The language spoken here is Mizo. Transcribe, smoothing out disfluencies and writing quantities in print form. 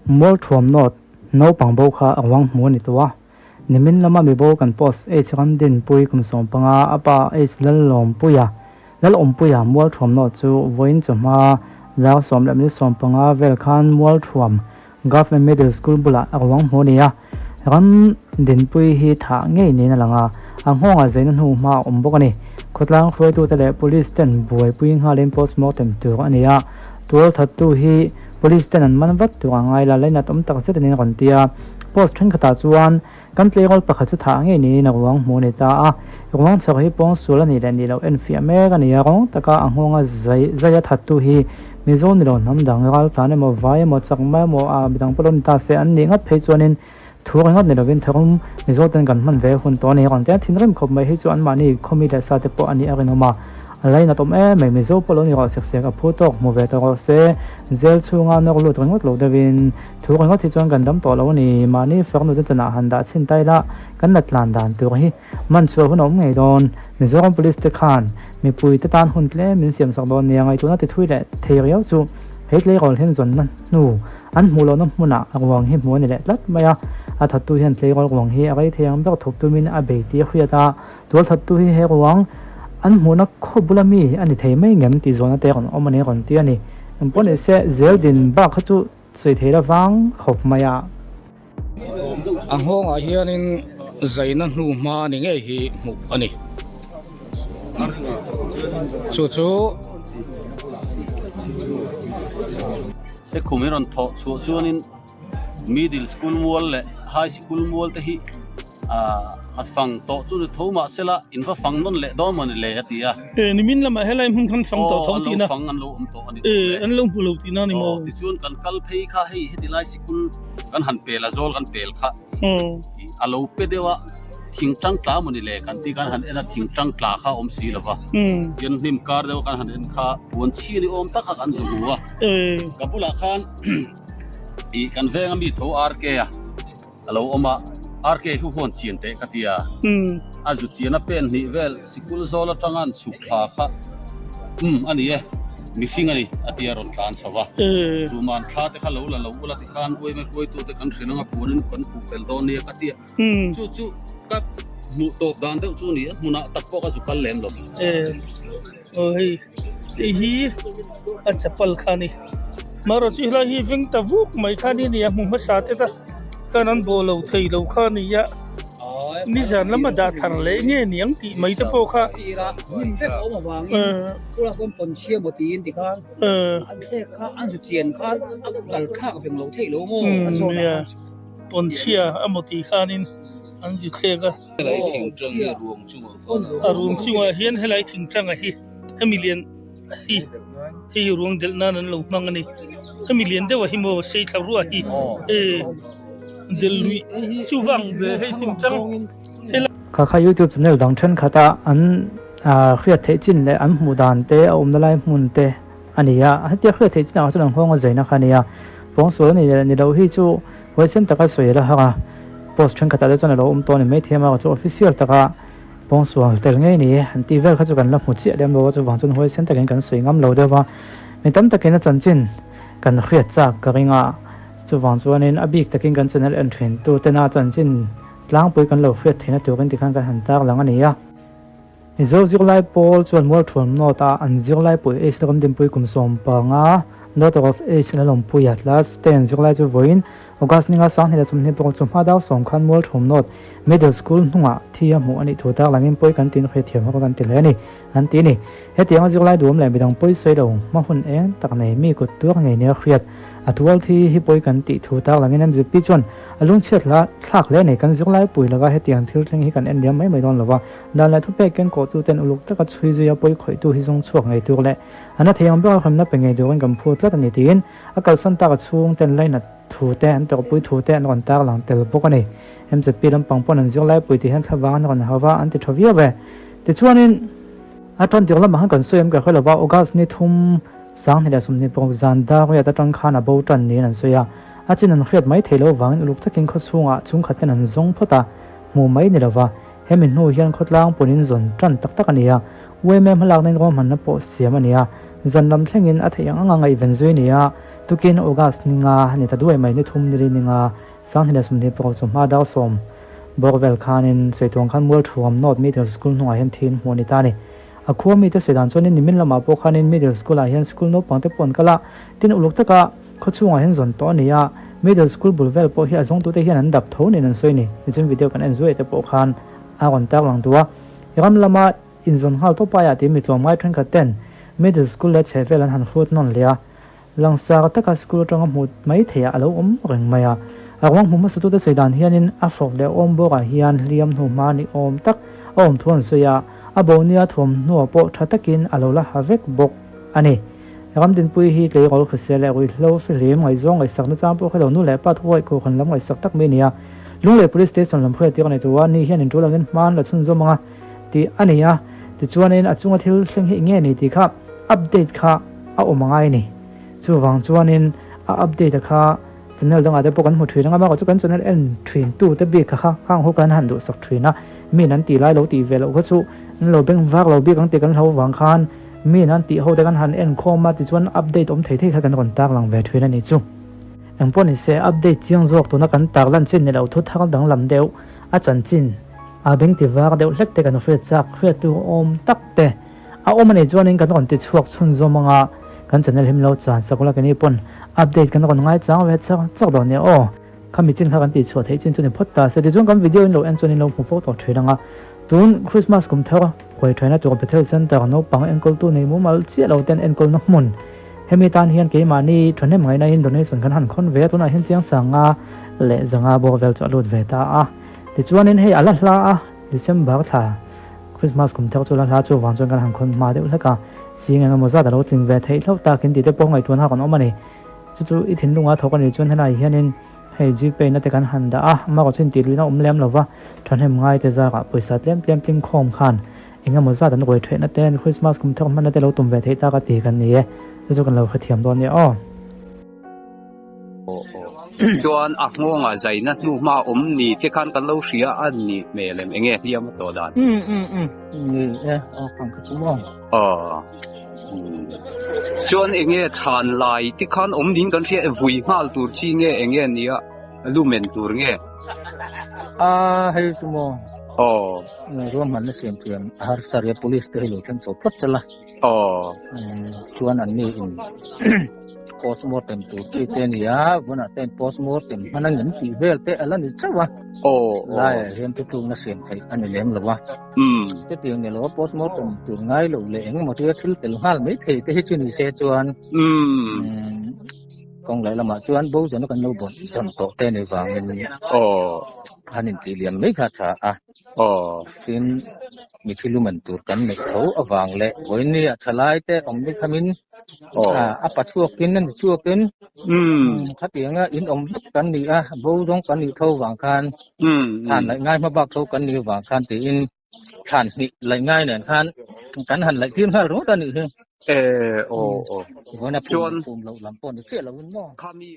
Mualthuam North naupang bo kha a ruang hmu a ni tawh a. Nimin lama mibo kan post H Ramdinpui kum 15 a pa H Lalawmpuia Lalawmpuia Mualthuam North chu vawiin chawhma dar 10 leh minute 15 vel khan Mualthuam Government Middle School bulah a ruang hmu a ni a. Ramdinpui hi thah ngei niin a lang a, a nghawngah zaina hnu hma a awm bawk a ni. Khawtlang hruaitute leh Police ten buaipui nghalin postmortem tur a ni a, tualthattu hi Police ten an man vat tur a ngai la, lainat awm tak zet anin a rawn ti a. Post thenkhatah chuan kan tleirawl pakhat chu thah ngei niin a ruang hmuh a ni ta a, ruang chhawr hi pawngsual a nih leh nih loh enfiah mek a ni a, rawng taka a nghawnga zai zaia thattu hi Mizo ni lo hnam dang raltlan emaw vai emaw chakma emaw a midang pawh lo ni ta se an nih ngat phei chuanin thu ringawt ni lovin tharum Mizo ten kan hman ve hun tawh a ni a rawn ti a, thinrim khawp mai hi chu anmahni khawmi leh sa te pawh a nih a rinawm a, a lainat awm em mai Mizo pawh lo ni rawh sek sek a phu tawk hmu ve tawh rawh se jail chhunga nawk lut ringawt lo deuhin thu ringawt hi chuan kan dam tawh lo a ni mahni farnu te chanah han dah chhin ta ila kan la tlan dan tur hi man chhuah hun a awm ngei dawn Mizoram Police te khan mipui te tan hun tlem min siam sak dawn nia ngaihtuahna ti thui leh thei riau chu hei tleirawl hian zawnna hnu An hmuh lohna hmunah ruang hi hmuh a ni leh tlat mai a, a thattu hian tleirawl ruang hi a rei thei ang ber thawk tumin a bei tih a hriat a, tual thattu hi he ruang an hmuhna khaw bula mi a ni thei mai ngem tih zawhna te rawn awm a ni rawn ti a ni. Engpawh ni se zel din bak kha chu sawi thei la vang khawp mai a. A nghawngah hianin zaina hnu hma ni ngei hi hmuh a ni. Chu chu. Sekhum hi rawn thawh chhuah chuanin middle school mual leh high school mual te hi aah a fang tawh chu ni tho mahsela in va fang nawn leh dawn mawni le a ti a. E nimin lamah helai hmun khan fang tawh tho tihna. Aw an lo fang an lo awm tawh a ni tawh e. An lo hmu lo tihna a ni maw? Aw tichuan kan kal phei kha hei heti lai sikul kan han pel a zawl kan pel kha a lo pe deuh a thing tang tla mawni le kan tih kan han en a thing tang tla kha a awm si lo va chuan hnim kar deuh kan han en kha puan chhi ni awm tak kha kan zu hmu a ka bulah khan ih kan veng ami tho RK a a lo awm a RK hi huan chian teh ka tia a zu chian a pen hnih vel sikul zawl atanga an chhuk thla kha um a ni e mihring a ni a tia rawn tlan chho va tuman thla te kha lo la lo ula tikhan uaime hruaitute kan hrilh anga puanin kan khuh fel dawn nia ka tia. Chu chu ka hmuh tawp dan deuh chu ni a, hmunah tak pawh ka zu kal lem lo. Aw hei hei hi a chapal kha a ni marawh chu helai hi veng ta vuk mai kha ni a ni a hmu hmasa te ta khan an bawh lo thei lo kha a ni a nizan lama dah thar leh nge niang tih mai te pawh kha Pawnchhia emaw tih khanin an zi thlek a. A ruang chungah hian helai thingtanga hi hemi lian hi hei hi ruang delh nan an lo hmang a ni. Hemi lian deuh ah hi maw sei thla ruah hi e delh luih chuvang ve hei thingtang helai. Kha kha YouTube channel dang thenkhat a an hriat theih chin leh an hmuh dan te a awmna lai hmun te a ni a, hetia hriat theih chinah chuan an nghawng a zaina kha a ni a, pawngsual a ni leh ni loh hi chu huaisen taka sawi a la har a, post thenkhatah te chuan a lo awm tawh a ni maithei a, chu official taka pawngsual tel ngei ni an tih vel kha chu kan la hmu chiah lem lo a, chuvang chuan huaisen takin kan sawi ngam lo deuh va, mi tam takin a chanchin kan hriat chak ka ring a, chuvang chuanin a bik takin kan channel en thin tu tena chanchin tlangpui kan lo hriat theihna turin tikhan kan han tarlang a ni a. Mizo zirlai pawl chuan Mualthuam North a an zirlai pui H Ramdinpui kum 15, Daughter of H Lalawmpuia class 10 zirlai chu vawiin August ninga 2024 chu hma dau sawm khan Mualthuam North Middle School hnungah thi a hmuh a nih thu tarlangin pawi kan tin hrethiam ho kan ti hle a ni an ti a ni. Hetianga zirlai duam leh midang pawi sawi lo hma hun eng tak nei mi kut tuar ngei nia hriat a tual thi hi pawi kan tih thu tarlangin MZP chuan a lungchhiat hla thlak hle a ni. Kan zirlai pui laka hetiang thil thleng hi kan en liam mai mai dawn lova. Dan leh thupek ken kawhtu ten uluk taka chhui zuia pawi khawihtu hi zawng chhuak ngei tur leh a na thei ang bera hremna pe ngei turin kan phur tlat a ni tiin a kalsan taka chhung ten lainat thu te an tawrhpui thu te an rawn tarlang tel bawk a ni. MZP lampang pawn an zirlai pui tih hian thlavang an rawn hau va, an ti tha viau e. Tichuanin, a tan tir lamah khan kan sawi em ka hre lova, August ni thum 2026 zan dar riat atang khan a bo tan niin an sawi a, a chin an hriat mai theih loh vangin uluk takin khawchhungah chhungkhat ten an zawng phawt a, hmuh mai ni lova. Hemi hnu hian khawtlang punin zawn tan tak tak a ni a, UMA hmalakna in ruahmanna pawh siam a ni a, zan lam thlengin a theih ang anga ngaihven zui a ni a. Tukin August ni nga ni ta duai mai ni thum ni ri ni nga 2026 chu hma dar sawm bawr vel khanin Saituang khan Mualthuam North Middle School hnungah hian thin hmuh a ni ta a ni. A khua mite sawi dan chuanin nimin lamah pawh khanin Middle School ah hian school naupang te pawh an kal a, tin uluk taka khaw chhungah hian zawn tawh a ni a, Middle School bul vel pawh hi a zawngtute hian an dap tho niin an sawi a ni. Tichuan video kan en zuai te pawh khan a rawn tar lang duh a, ram lama inzawn nghal tawp aiah tiin mi tlawmngai thenkhat ten Middle School leh chhehvel an han hrut nawn leh a, Langsar taka school atanga hmuh mai theihah a lo awm reng mai a. A ruang hmu hmasatute sawi dan hianin a hrawk leh awm bawkah hian hliam hnu hma ni awm tak a awm thu an sawi a, a bo nia thuamhnuah pawh tha takin a lo la ha vek bawk a ni. Ramdinpui hi tleirawl hrisel leh ruihhlo fihlim ngaihzawng ngaihsak nachang pawh hrelo nu leh pa thuaih kohhran lam ngaihsak tak mai a ni a. Lunglei Police Station lam hriattir a nei tur a, ni hian intul angin hma an la chhunzawm ang a tih a ni a. Tichuanin a chunga thil thleng hi eng nge ni tih kha update kha a awm angai a ni. Chuvang chuanin a update a kha channel dangah te pawh kan hmu thin anga bakah chu kan channel en thin tu te bik kha khang ho kan han duhsak thin a, min an tih lai lo tih ve loh kha chu an lo beng vak lo bik ang tih kan hlo vang khan min an tih ho te kan han en khawm a tichuan update awm thei thei kha kan rawn tar lang ve thin a ni chu. Engpawh ni se update chiang zawk tuna kan tar lan chin ni lo thu thar danglam deuh a chanchin a beng ti var deuh hlek te kan hriat chak hriat tur awm tak te A awm a nih chuanin kan rawn ti chhuak chhunzawm anga kan channel hi milo chan sak ula keni pawn update kan rawn ngai chang ve chak chak dawn nia aw. Khami chin kha kan tih chhuah theih chin chu ni phawt ta se tichuan kan video in lo en chuan in lo hmu fo tawh thin anga tun Christmas kum thar huai thaina tur Bethel Center naupang enkawltu nei mumal chiah lo ten enkawlna hmun hemi tan hian keimahni thahnem ngaihna in donation kan han khawn ve a tunah hian chiang sanga leh zanga bawr vel chu a lut ve ta a tichuanin hei a la hla a December thla Christmas kum thar chu la hla chu vang chuan kan han khawn hma deuh hlek a, ching eng emaw zat a lo tling ve theih hlauh takin tih te pawh ngaihtuahna kan awm a ni. Chu chu i thinlunga thawk a nih chuan helai hianin hei Gpay na te kan han dah a, amarawh chu intihluihna awm lem lova thahnem ngai te zarah pawisa tlem tlem tling khawm khan eng emaw zat an ruai theihna te Christmas kum thar hmanna te lo tum ve theih tak a ti kan ni e, chu chu kan lo hrethiam dawn nia aw. Chuan a nghawngah zaina hnuhma awm ni te khan kan lo hria a ni hmel em enge hliam a tawh dan. Um um um ni e aw kang kha chu maw. Aw chuan enge thlan lai te khan awm niin kan hria e vui nghal tur chi nge enge nia lumen tur nge. A hei chu maw. Aw. Ruahmanna siam thiam a harsa ria police te hi lo thleng chho phawt sela. Aw. Chuan an ni in postmortem tur chi te a ni a, vawnah te postmortem hman a ngem tih vel te a la ni chauh a. Aw. Laiah hian thuthlukna siam theih a ni lem lo a. Chutiang ni lo a postmortem tur ngai lo leh engemaw tia thil fel nghal mai thei te hi chu ni se chuan kawng leh lamah chuan bo zana kan lo bawrh zawn tawh te ni vangin Aw. han intih liam mai kha a tha a. Aw. Tin, mi thil lumen tur kan neih tho avang leh vawiin ah thalai te awm ni khamin a pa chhuakin a ni chhuakin khatianga in awm vek kan ni a, bo zawng kan nih tho vang khan thlan laih ngai hma bak tho kan nih vang khan tiin thlan hnih laih ngai nen khan kan han laih tir nghal ringawt a nih hi. E aw aw. Vawiin a phum loh lam pawh ni chiah lo in maw. Khami.